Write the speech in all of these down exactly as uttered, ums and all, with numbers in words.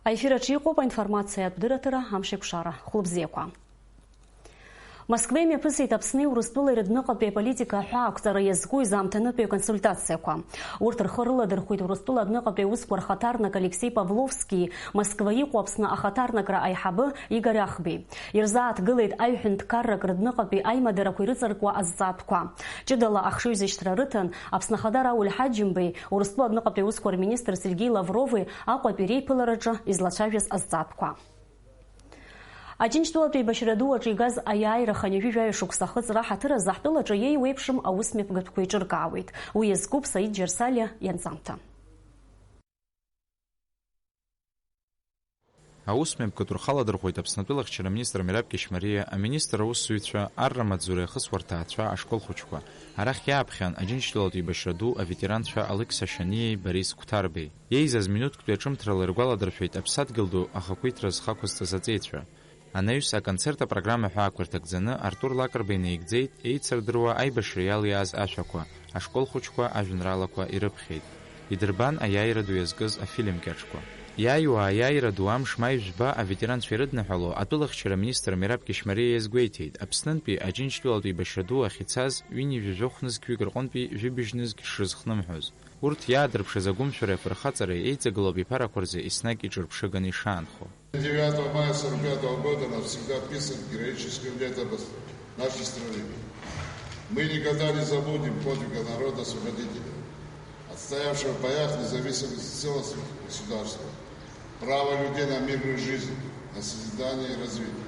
Аефир аҿы иҟоуп аинформациатә дырраҭара Амшеикәшара. Хәлыбзиақәа. Москвеи мҩаԥысит Аԥсни Урыстәылеи рыдныҟатәи аполитика аҳәаақәҵара иазку изаамҭанытәи аконсультациақәа. Урҭ рхы рыладырхәит Урыстәыла адәныҟатәи аусқәа рхаҭарнак Алексеи Павловски, Москва иҟоу Аԥсны ахаҭарнакра аиҳабы Игорь Ахбеи. Ирзааҭгылеит аҩҳәынҭқаррак рыдныҟатәи аимадарақәа ирыҵаркуа азҵаатәқәа. Ҷыдала ахшыҩзышьҭра рыҭан Аԥсны Ахада Рауль Ҳаџьымбеи Урыстәыла адәныҟатәи аусқәа рминистр Сергеи Лаврови Аҟәатәи реиԥылараҿы излацәажәаз азҵаатәқәа. Аџьынџьтәылатә еибашьра ду аҿы игаз аиааира хынҩажәи жәаҩа шықәса ахыҵра ҳаҭыр азы ҳтәылаҿы иеиуеиԥшым аусмҩаԥгатәқәа еиҿыркаауеит. Уи иазкуп Саид Џьарсалиа ианҵамҭа. Аусмҩаԥгатә рхы аладырхәуеит Аԥснытәыла ахьчара аминистр Мераб Кьышьмариа, аминистр аусзуҩцәа, арра маҵзура иахысуа рҭаацәа, ашкол хәыҷқәа. Арахь иааԥхьан Аџьынџьтәылатә еибашьра ду аветеранцәа Алықьса Шаниеи Борис Қәҭарбеи. Еизаз минуҭктәи аҿымҭрала иргәаладыршәеит аԥсадгьыл ду ахақәиҭра зхы ақәызҵаз аҵеицәа. Анаҩс, аконцерт апрограмма аҳәаақәа ирҭагӡаны Артур Лакрба инаигӡеит еицырдыруа аибашьра иалиааз ашәақәа, ашкол хәыҷқәа ажәеинраалақәа ирыԥхьеит. Идырбан аиааира ду иазкыз афильм кьаҿқәа. Иааиуа аиааира ду амш маи жәба аветеранцәа ирыдныҳәало атәылахьчара аминистр Мераб Кьышьмариа иазгәеиҭеит, Аԥснынтәи Аџьынџьтәылатә еибашьра ду ахь ицаз ҩынҩажәи жәохә нызқьҩык рҟынтәи жәибжь нызқь шрызхнымҳәыз. Урҭ иаадырԥшыз агәымшәареи афырхаҵареи еиҵагылоуп иԥарақәа рзы еснагь иҿырԥшыганы ишаанхо. Девятого мая сорок пятого года навсегда вписан в героическую летопись нашей страны. Мы никогда не забудем подвига народа-освободителя, отстоявшего в боях независимость и целостность государства, право людей на мирную жизнь, на созидание и развитие.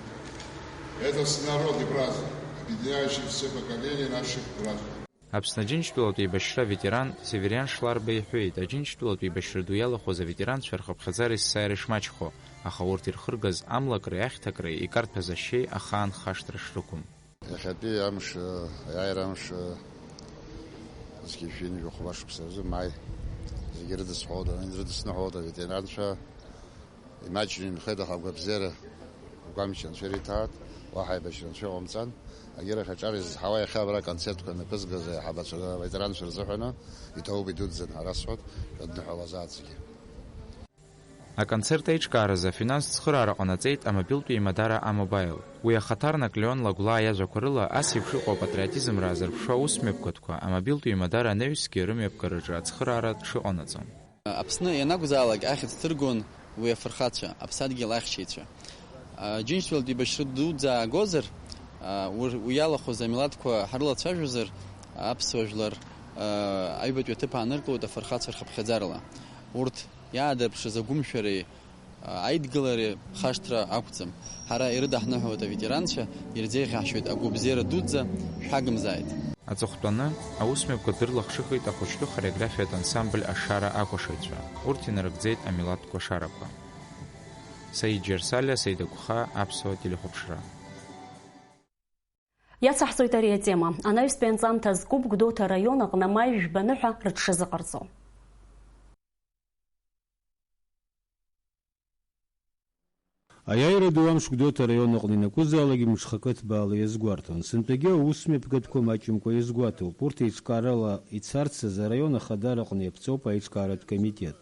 Это всенародный праздник, объединяющий все поколения наших граждан. Аԥсны Аџьынџьтәылатә еибашьра аветеран Севериан Шларба иҳәеит, Аџьынџьтәылатә еибашьра ду иалахәыз аветеранцәа рхыԥхьаӡара есааира ишмаҷхо, аха урҭ ирхыргаз амлакреи ахьҭакреи икарҭәаз ашьеи ахаан хашҭра шрықәым. Иахьатәи амш, аиааира амш, зқьи жәшәи жәохә шықәса рзы маи зегьы ирыдысҳәалоит, ирыдысныҳәалоит аветеранцәа. Имаҷны инхеит, аха агәабзиара агәамч анцәа ириҭааит, уаҳа аибашьра анцәа иҟамҵан. Агьырахь аҿар изызҳауа иахьа абра аконцертқәа анаԥызгаз аиҳабацәа, аветеранцәа рзыҳәаны иҭоуп идуӡӡаны, ҳара сҳәоит, шәадныҳәалазааит зегьы. Аконцерт аиҿкааразы афинанстә цхыраара ҟанаҵеит амобилтә еимадара А-Мобаил. Уи ахаҭарнак Леон Лагәлаа иажәақәа рыла, ас еиԥш иҟоу апатриотизмра аазырԥшуа аусмҩаԥгатәқәа амобилтә еимадара анаҩсгьы рымҩаԥгараҿы ацхыраара дшыҟанаҵо. Аԥсны ианакәзаалак ахьӡ ҭыргон уи афырхацәа, аԥсадгьыл ахьчаҩцәа. Џьынџьтәылатә еибашьра дуӡӡа аагозар, уи иалахәыз амилаҭқәа ҳрылацәажәозар, аԥсуа жәлар аҩбатәи аҭыԥ ааныркылоит афырхацәа рхыԥхьаӡарала. Урҭ иаадырԥшыз агәымшәареи аидгылареи хашҭра ақәӡам. Ҳара ирыдаҳныҳәалоит аветеранцәа, ирзеиӷьаҳшьоит агәабзиара дуӡӡа, шәҳагымзааит! Аҵыхәтәаны, аусмҩаԥгатә дырлахшыхит ахәыҷтәы хореографиатә ансамбль Ашара акәашаҩцәа. Урҭ инарыгӡеит амилаҭтә кәашарақәа. Саид Џьарсалиа, Саид Агәхаа, Аԥсуа телехәаԥшра. Иацаҳҵоит ари атема. Анаҩстәи анҵамҭа зкуп Гәдоуҭа араион аҟны амаи жәба ныҳәа рыҽшазыҟарҵо. Аиааира ду амш Гәдоуҭа араион аҟны ианакәызаалак мҽхакы ҭбаала иазгәарҭон. Сынтәагьы аусмҩаԥгатәқәа маҷымкәа иазгәаҭоуп. Урҭ еиҿкаарала ицарц азы араион ахадара аҟны иаԥҵоуп аиҿкааратә комитет.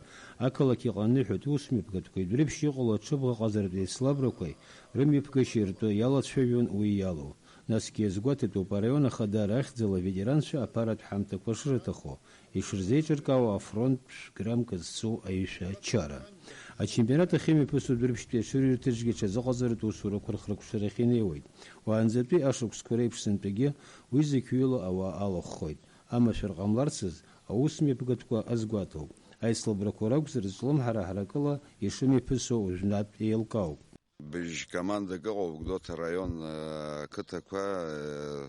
Ақалақь иҟны аныҳәатә усмҩаԥгатәқәеи Дәрыԥшь иҟало аҽыбӷаҟазаратә еицлабрақәеи рымҩаԥгашьа ртәы иалацәажәон уи иалоу. Насгьы иазгәаҭатәуп араион ахадара ахьӡала аветеранцәа аԥаратә ҳамҭақәа шрыҭаху, ишырзеиҿыркаауа афронттә граммка зцу аишәа ачара. Ачемпионат ахьымҩаԥысуа Дәрыԥшьтәи аҽырҩырҭаҿгьы аҽазыҟаҵаратә усурақәа рхыркәшарахь инеиуеит. Уаанӡатәи ашықәсқәа реиԥш сынтәагьы уи зықьҩыла ауаа алахәхоит. Амашәыр ҟамларцыз, аусмҩаԥгатәқәа азгәаҭоуп. Аицлабрақәа ракәзар, зҿлымҳара ҳаракыла ишымҩаԥысуа уажәнатә еилкаауп. Быжь командак ыҟоуп Гәдоуҭа араион, э, ақыҭақәа, э,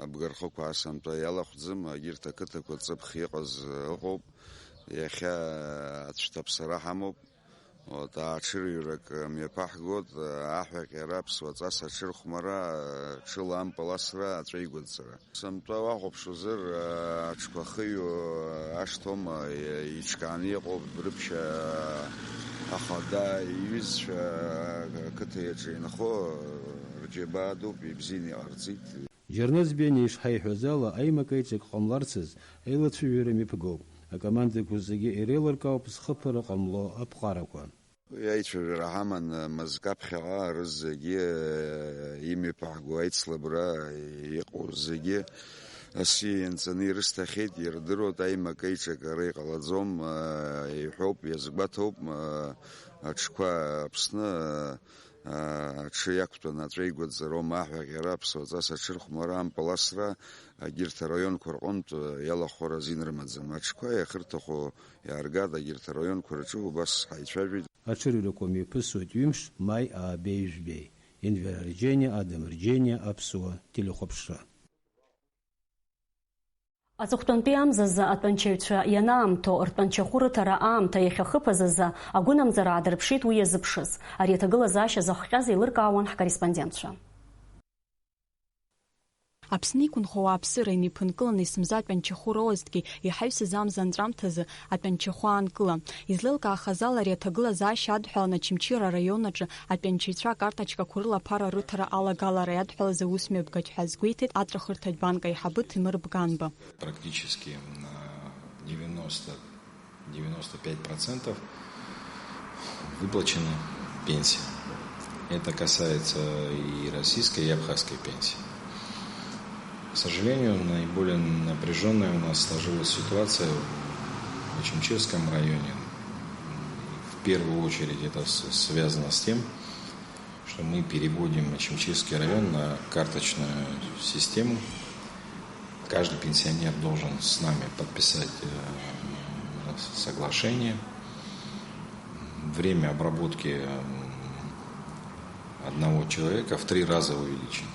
абгархықәа асамтәа иалахәӡам, егьырҭ ақыҭақәа ҵыԥх иҟаз, э, ыҟоуп. Иахьа, э, ацәҭаԥсара ҳамоуп. Вот, аҽырҩрак, э, мҩаԥаҳгоит, э, аҳәаҟьара, аԥсуа ҵас аҽырхәмара, э, ҽыла ампыл асра, аҵәа игәыдҵара. Сынтәа уахәаԥшуазар, аҽқәа хыҩо ашҭома иҿкааны иҟоуп, Дәрыԥшь ахада иҩызцәа ақыҭа иаҿы инхо рџьабаа дууп, ибзианы иҟарҵеит. Џьарназ Бениа ишҳаиҳәаз ала, аимак-аиҿак ҟамларцаз, аилацәажәара мҩаԥгоуп. Акомандақәа зегьы иреилыркаауп зхыԥара ҟамло аԥҟарақәа. Уи аицәажәара ҳаман, мызкы аԥхьаҟа рызегьы, имҩаԥаҳго аицлабра иҟоу зегьы асы ианҵаны ирысҭахьеит, ирдыруеит, аимак-еиҿак ара иҟалаӡом, иҳәоуп, иазгәаҭоуп, аҽқәа Аԥсны, аҽы иақәтәаны аҵәа игәаҵароума, аҳәа аӷьара, аԥсуаҵас аҽырхәмара, ампыл асра, егьырҭ араионқәа рҟынтә иалахәхар азин рымаӡам. Аҽқәа иахырҭаху иааргар, егьырҭ араионқәа рҿы убас ҳаицәажәеит. Аҽырҩрақәа мҩаԥысуеит ҩымш, маи аабеижәбеи. Енвер Арџьениа, Адам Рџьениа, Аԥсуа телехәаԥшра. Аҵыхәтәантәи амзазы атәанчаҩцәа ианаамҭоу ртәанчахәы рыҭара аамҭа иахьахыԥаз азы агәынамӡара аадырԥшит уи иазыԥшыз. Ари аҭагылазаашьа зыхҟьаз еилыркаауан ҳкорреспондентцәа. Аԥсны иқәынхо ауааԥсыра инеиԥынкыланы есымза атәанчахәы роуазҭгьы, иҳаҩсыз амза анҵәамҭазы атәанчахәы аанкыла. Излеилкаахаз ала, ари аҭагылазаашьа адҳәалан Очамчыра араион аҿы атәанчаҩцәа акарточкақәа рыла аԥара рыҭара алагалара иадҳәалаз аус мҩаԥгатә ҳәа азгәеиҭеит атрахырҭатә банк аиҳабы Ҭемыр Бганба. Практически на девяносто девяносто пять процентов выплачена пенсия. Это касается и российской, и абхазской пенсии. К сожалению, наиболее напряжённая у нас сложилась ситуация в Очамчирском районе. В первую очередь это с-, связано с тем, что мы переводим Очамчирский район на карточную систему. Каждый пенсионер должен с нами подписать, э, соглашение. Время обработки, м, одного человека в три раза увеличено.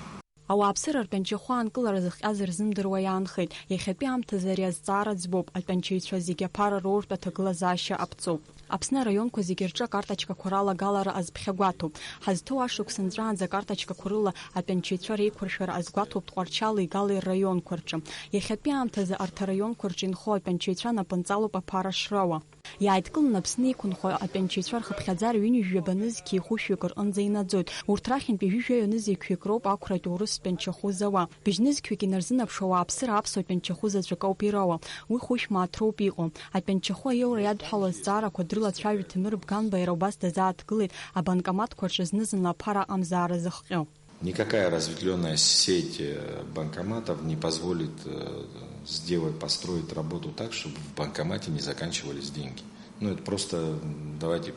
Ауааԥсыра ртәанчахәы аанкылара зыхҟьаз рзымдыруа иаанхеит. Иахьатәи аамҭазы ари азҵаара ӡбоуп, атәанчаҩцәа зегьы аԥара роуртә аҭагылазаашьа аԥҵоуп. Аԥсны араионқәа зегьы рҿы акарточкақәа ралагалара азԥхьагәаҭоуп. Ҳазҭоу ашықәс анҵәаанӡа акарточкақәа рыла атәанчаҩцәа реиқәыршәара азгәаҭоуп Тҟәарчали Гали рраионқәа рҿы. Иахьатәи аамҭазы арҭ араионқәа рҿы инхо атәанчаҩцәа напынҵалоуп аԥара шроуа. Иааидкыланы Аԥсны иқәынхо атәанчаҩцәа рхыԥхьаӡара ҩынҩажәаба нызқьи хәышәҩык рҟынӡа инаӡоит. Урҭ рахьынтәи жәаҩа нызқьҩык роуп ақәратә урыс тәанчахәы зауа. Быжьнызқьҩык инарзынаԥшуа ауааԥсыра аԥсуа тәанчахәы заҵәык ауп ироуа. Уи хәышә мааҭ роуп иҟоу. Атәанчахәы аиоура иадҳәалоу азҵаарақәа дрылацәажәеит Ҭемыр Бганба иара убас дазааҭгылеит абанкоматқәа рҿы зны-зынла аԥара аҟамзаара зыхҟьо. Никакая разветвлённая сеть, э, банкоматов не позволит, э, сделать, построить работу так, чтобы в банкомате не заканчивались деньги. Ну, это просто, м, давайте,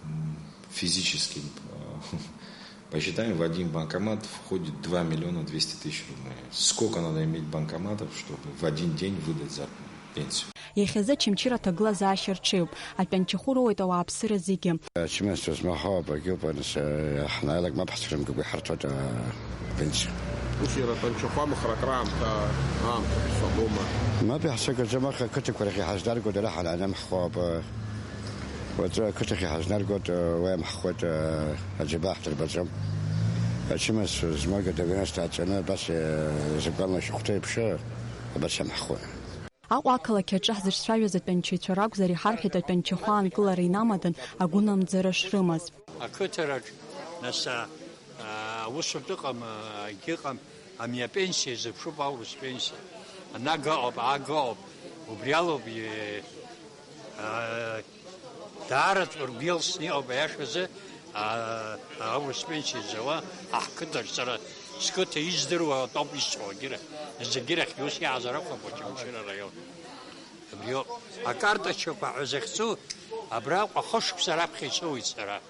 м, физически, э, посчитаем, в один банкомат входит два миллиона двести тысяч рублей. Сколько надо иметь банкоматов, чтобы в один день выдать зарплату? Пенсию. Иахьазы Очамчыра аҭагылазаашьа рҽеиуп. Атәанчахәы роуеит ауааԥсыра зегьы. Ачымазцәа змаҳау абагьоуп, аныс, ҳнаилак мап ҳцәырымгакәа иҳарҭоит апенсиа. Ус иара атәанчахәы амхра акраамҭа, аамҭа ҳцалома? Мап иаҳцагаӡом, аха ақыҭақәа рахь иҳазнаргоит, ара ҳананымхуа ауп. Уаҵәы ақыҭахь иҳазнаргоит, уи амххоит, аџьабаа ҳдырбаӡом. Ачымазцәа змоугьы девяносто ааҵәаны абас, закәанла шьахәҭа еиԥш, абас иамххоит. Аҟәа ақалақь аҿы ҳзыҿцәажәаз атәанчаҩцәа ракәзар, иҳарҳәеит атәанчахәы аанкылара инамадан агәынамӡара шрымаз. Ақыҭараҿ, нас, а, а, аусутә ыҟам, а, егьыҟам, ами апенсиа изыԥшуп аурыс пенсиа. Анага ыҟоуп, аага ыҟоуп, убри алоуп, е, а, Даараӡа ргәы иалсны иҟоуп, аиашазы, аа, аурыс пенсиа зауа ҳқыҭаҿ сара сқыҭа издыруа атәоуп исҳәо, егьырахь, зегьы рахь ус иаазар акәхап, Очамчыра араион. Абриоуп. Акарточкақәа ҳәа захьӡу, абраҟа хышықәса раԥхьа исоуит сара.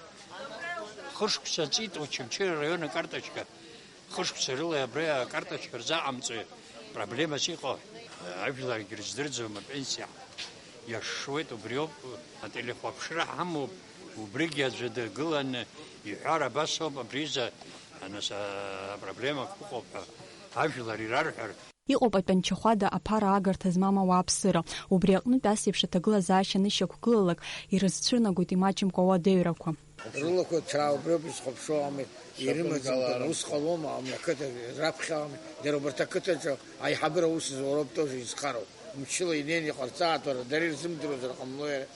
Хышықәса ҵит Очамчыра араион акарточка. Хышықәса рыла абри акарточка рзаҟамҵои проблемас иҟоу? Ажәларгьы рыздырӡом апенсиа. Иашшуеит, убриоуп, ателехәаԥшра ҳамоуп, убригьы аӡәы дагыланы иҳәар абас ауп, абриза, анас, апроблемақәа ыҟоуп ҳәа ажәлар ирарҳәар. Иҟоуп атәанчахәада аԥара агарҭа змам ауааԥсыра. Убри аҟнытә ас еиԥш аҭагылазаашьа анышьақәгылалак, ирызцәырнагоит имаҷымкәа ауадаҩрақәа. Рылақәа ҭраа убриоуп изхәаԥшуа ами, ирымаӡамкәа, ус ҟалома, ами, ақыҭа раԥхьа ами, дара убарҭ ақыҭаҿы аиҳабыра аус зуа роуп тоже изхароу, мчыла инеины иҟарҵаатәу ара, дара ирзымдыруазар ҟамло иара.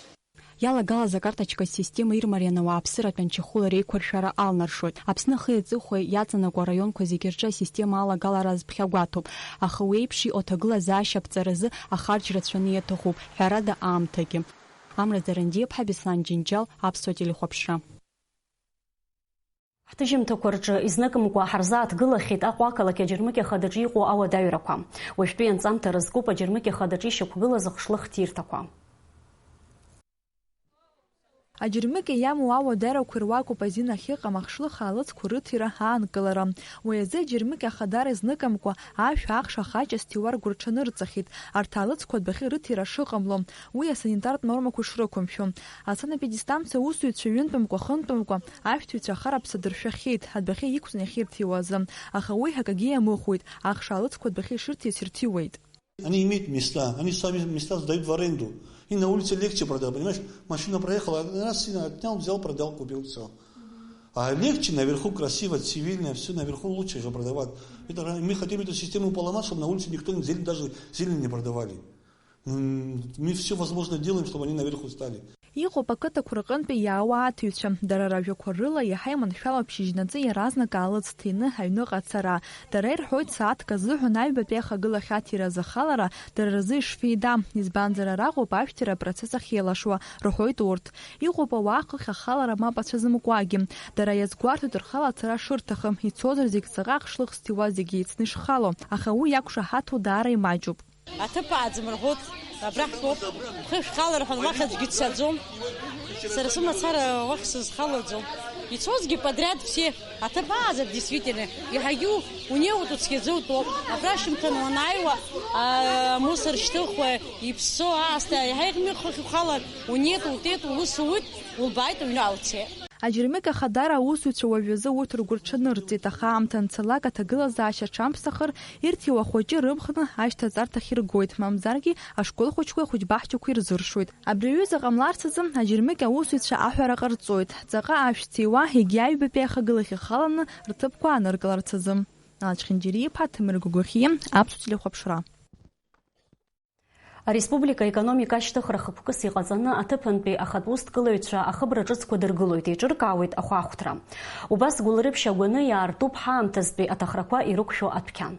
Иалагалаз акарточка система ирмарианы ауааԥсыра атәанчахәыла реиқәыршәара алнаршоит. Аԥсны ахи аҵыхәеи иаҵанакуа араионқәа зегьы рҿы асистема алагалара азԥхьагәаҭоуп, аха уи еиԥш иҟоу аҭагылазаашьа аԥҵаразы ахарџь рацәаны иаҭахуп, ҳәарада, аамҭагьы. Амра Дарандиаԥҳа, Беслан Џьынџьал, Аԥсуа телехәаԥшра. Ҳҭыжьымҭақәа рҿы изныкымкәа ҳарзааҭгылахьеит Аҟәа ақалақь аџьармыкьа хадаҿы иҟоу ауадаҩрақәа. Уажәтәи анҵамҭа рызкуп аџьармыкьа хадаҿы ишьақәгылаз ахшлыхҭирҭақәа. Аџьармыкьа иамоу ауадарақәа ируакуп азин ахьыҟам ахшлых аалыҵқәа рыҭира аанкылара. Уи азы аџьармыкьа ахадара изныкымкәа ашә ахш ахаҷ азҭиуа ргәырҽанырҵахьеит, арҭ аалыҵқәа адәахьы рыҭира шыҟамло. Уи асанитартә нормақәа ишрықәымшәо. Асанэпидистанциа аусзуҩцәа ҩынтәымкәа-хынтәымкәа ашәҭыҩцәа ахараԥса дыршәахьеит, адәахьы иқәҵны иахьырҭиуаз. Аха уи акагьы иамыхәеит, ахш аалыҵқәа адәахьы ишырҭиц ирҭиуеит. Они имеют места, они сами места сдают в аренду. И на улице легче продавать, понимаешь? Машина проехала, один раз сильно отнял, взял, продал, купил, всё. А легче наверху, красиво, цивильно, всё наверху лучше же продавать. Это ра-, мы хотим эту систему поломать, чтобы на улице никто не зелень, даже зелень не продавали. М, мы всё возможное делаем, чтобы они наверху стали. Иҟоуп ақыҭақәа рҟынтәи иаауа аҭыҩцәа. Дара ражәақәа рыла иаҳа иманшәалоуп шьыжьнаҵы иаразнак аалыҵ ҭины аҩныҟа ацара. Дара ирҳәоит, сааҭк азыҳәан аҩбатәи ахагылахь аҭира азы ахалара дара рзы ишфеида, избанзар араҟоуп ашәҭира апроцесс ахьеилашуа, рҳәоит урҭ. Иҟоуп ауаа хыхь ахалара мап ацәазымкуагьы. Дара иазгәарҭоит рхала ацара шырҭахым, ицозар зегь ҵаҟа ахшлых зҭиуа зегь еицны ишхало, аха уи иақәшаҳаҭу даара имаҷуп. Аҭыԥ ааӡам рҳәоит, абра ҳтәоуп, бхы шәхала рҳәон, уахь аӡәгьы дцаӡом. Сара сымацара уахь сызхалаӡом. Ицозгьы подряд все. Аҭыԥ ааӡам, действительно, иаҳагьы унеиуеит, уцқьаӡа утәоуп. Абра шьымҭан уанааиуа, а, амусор шьҭыхуа, иԥссо аасҭа, иаҳа иҟны хыхь ухалан, унеит, утәеит, улыс ууит, улбааит, уҩны аауцеит. Аџьармыкьа ахадара аусзуҩцәа уажәазы урҭ ргәы рҽанырҵеит, аха аамҭа анцалак аҭагылазаашьа аҽамԥсахыр, ирҭиуа ахәыҷы рымхны ашьҭаҵарҭахь иргоит, мамзаргьы ашкол хәыҷқәеи ахәыҷбаҳчақәеи ирзыршоит. Абри аҩыза ҟамларц азы аџьармыкьа аусзуҩцәа аҳәара ҟарҵоит, ҵаҟа ашә ҭиуа, егьи аҩбатәи ахагылахь ихаланы рҭыԥқәа ааныркыларц азы. Алач Хинџьариа-иԥа, Ҭемыр Гогохиа, Аԥсуа телехәаԥшра. Ареспублика аекономика ашьҭыхра хықәкыс иҟаҵаны аҭыԥантәи ахатә усҭкылаҩцәа ахыбра ҿыцқәа дыргылоит, еиҿыркаауеит ахәаахәҭра. Убас Гәылрыԥшь агәаны иаартуп ҳаамҭазтәи аҭахрақәа ирықәшәо адәқьан.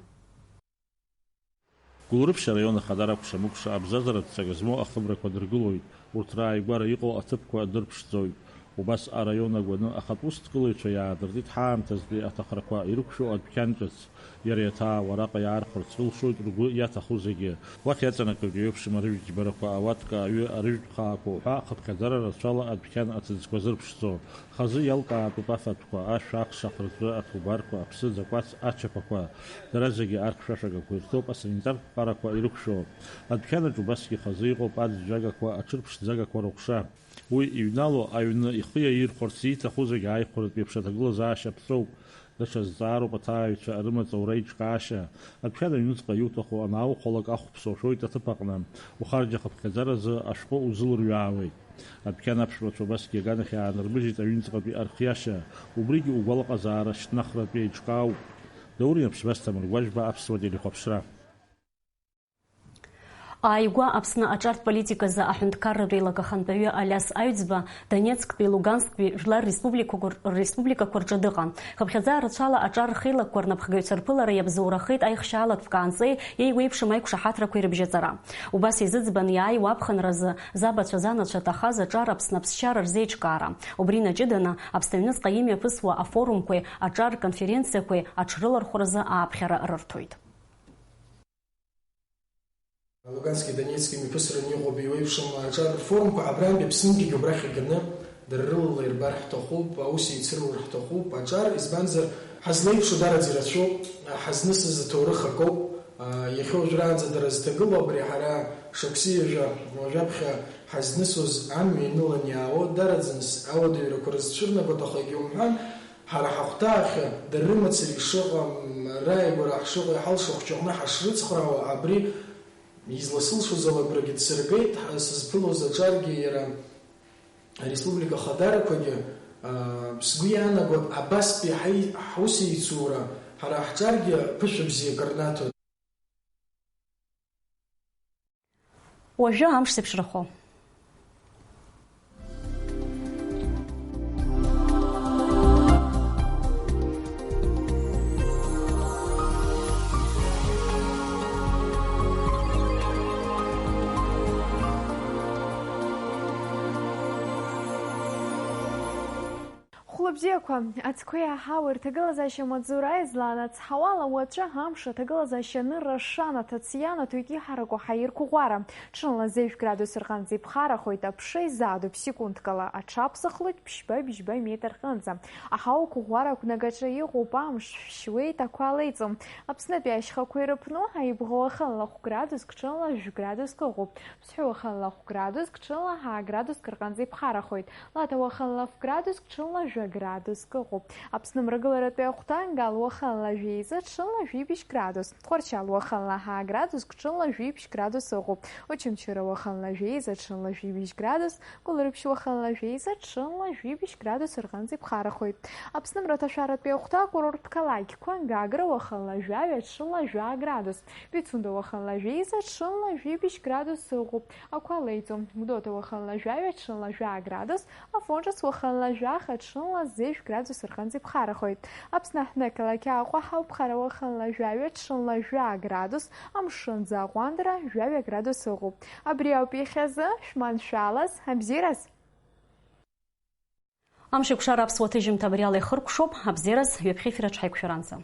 Гәылрыԥшь араион ахадара кәша-мыкәша абзазаратә ҵак змоу ахыбрақәа дыргылоит, урҭ рааигәара иҟоу аҭыԥқәа дырԥшӡоит. Убас араион агәаны ахатә усҭкылаҩцәа иаадыртит ҳаамҭазтәи аҭахрақәа ирықәшәо адәқьан ҿыц. Иара иаҭаауа араҟа иаархәарц рылшоит ргәы иаҭаху зегьы. Уахь иаҵанакуеит еиуеиԥшым арыжәтә џьбарақәа, ауатка, аҩы, арыжәтә хаақәа уҳәа хыԥхьаӡара рацәала адәқьан аҭыӡқәа зырԥшӡо. Хазы иалкаатәуп афатәқәа, ашә, ахш, ахырҵәы, аҭубарқәа, аԥсыӡ, акәац, ачаԥақәа. Дара зегьы архьшәашәагақәа ирҭоуп, асанитартә ԥҟарақәа ирықәшәо. Адәқьанаҿ убасгьы хазы иҟоуп аӡә ӡәӡәагақәа, аҽырԥшӡагақәа рыҟәша. Уи иҩналоу аҩны ихы иаирхәарц ииҭаху зегьы ааихәаратә еиԥш аҭагылазаашьа ԥҵәоуп. Даҽа зҵаароуп аҭааҩцәа рымаҵ аура иҿкаашьа. Адәқьан аҩныҵҟа иуҭаху анааухәалак ахәԥса ушәоит аҭыԥ аҟны. Ухарџь ахыԥхьаӡаразы ашәҟәы узылырҩаауеит. Адәқьан аԥшәмацәа убасгьы аганахь иаанармыжьит аҩныҵҟатәи архиашьа. Убригьы угәалаҟазаара шьҭнахратәы еиҿкаауп. Даур Иаԥшьба, Асҭамыр Гәажәба, Аԥсуа телехәаԥшра. Ааигәа Аԥсны аҿартә политиказы аҳәынҭқарратә еилак ахантәаҩы Алиас Аҩӡба Донецктәи, Лугансктәи жәлар республикақәа, республикақәа рҿы дыҟан. Хыԥхьаӡа рацәала аҿар рхеилакқәа рнапхгаҩцәа рԥылара иабзоурахеит аихшьаалатә ԥкаанҵеи еиуеиԥшым аиқәшаҳаҭрақәеи рыбжьаҵара. Убас изыӡбан иааиуа аԥхынразы забацәа занацәа ҭахаз аҿар Аԥсны аԥсшьара рзеиҿкаара. Убри инаҷыданы Аԥсны аҩныҵҟа имҩаԥысуа афорумқәеи аҿар рконференциақәеи аҽрылархәразы ааԥхьара рырҭоит. Лугански, Донецки мҩаԥысран иҟоуп еиуеиԥшым аҿар рфорумқәа абрантәи Аԥснынтәигьы убрахь иганы дара рылала ирбар ҳҭахуп, аус еицырур ҳҭахуп аҿар, избанзар, ҳазлеиԥшу дараӡа ирацәоуп, ҳазнысыз аҭоурых акоуп, иахьа уажәраанӡа дара зҭагылоу абри ҳара шықәсиажәа уажәаԥхьа ҳазнысуаз амҩа инылан иаауа дараӡанс ауадаҩрақәа рызцәырнагоит, аха егьа умҳәан, ҳара ҳахәҭаахьы дара рымацара ишыҟам, рааигәара ҳшыҟоу, иҳалшо ахәҷаҟны ҳашрыцхраауа, абри изласылшоз ала агәрагьы дсыргеит, ҳа-, сызԥылоз аҿаргьы иара ареспублика ахадарақәагьы, аа, сгәы иаанагоит, абастәи ҳаи-, ҳусеицура, ҳара ҳҿаргьы ԥышәа бзиак рнаҭоит. Уажәы амш зеиԥшрахо. Лыбзиақәа, ацқәеи аҳауеи рҭагылазаашьа маҵзура излаанацҳауала, уаҵәы амш аҭагылазаашьа анырра шанаҭац ианаҭоит иҳараку ҳаирқәа ӷәӷәара. Ҽынла зежә градус рҟынӡа иԥхарахоит, аԥша изаадуп, секундкала аҽаԥсахлоит ԥшьба-бжьба метр рҟынӡа. Аҳауа қәыӷәӷәара ақәнагаҿы иҟоуп, амш шәшьуеит, ақәа леиҵом. Аԥснытәи ашьхақәа ирыԥну, Аибӷа уахынла хә градуск, ҽынла жәә градуск ыҟоуп. Ԥсҳәы уахынла хә градуск, ҽынла ҳаа градуск рҟынӡа иԥхарахоит. Лаҭа уахынла ф градуск, ҽынла жәа градуск ыҟоуп. Аԥсны мрагыларатәи ахәҭа, Гал уахынла жәеиза, ҽынла жәибжь градус. Тҟәарчал уахынла ҳаа градуск, ҽынла жәибжь градус ыҟоуп. Очамчыра уахынла жәеиза, ҽынла жәибжь градус. Гәылрыԥшь уахынла жәеиза, ҽынла жәибжь градус рҟынӡа иԥхарахоит. Аԥсны мраҭашәаратәи ахәҭа, акурорттә қалақьқәа, Гагра уахынла жәаҩа, ҽынла жәаа градус. Пицунда уахынла жәеиза, ҽынла жәибжь градус ыҟоуп. Ақәа леиҵом. Гәдоуҭа уахынла жәаҩа, ҽынла жәаа градус. Афон Ҿыц уахынла жәаха, ҽынла зежә градус рҟынӡа иԥхарахоит. Аԥсны аҳҭнықалақь Аҟәа ҳауп, Хара уахынла жәаҩа, ҽынла жәаа градус, амшынӡы аҟәандара, жәаҩа градус ыҟоуп. Абри ауп иахьазы, шәманшәалаз, абзиараз! Амш еиқәшара аԥсуа ҭыжьымҭа абри ала ихыркәшоуп, абзиараз, ҩаԥхьа ефир аҿы ҳаиқәшәаранӡа.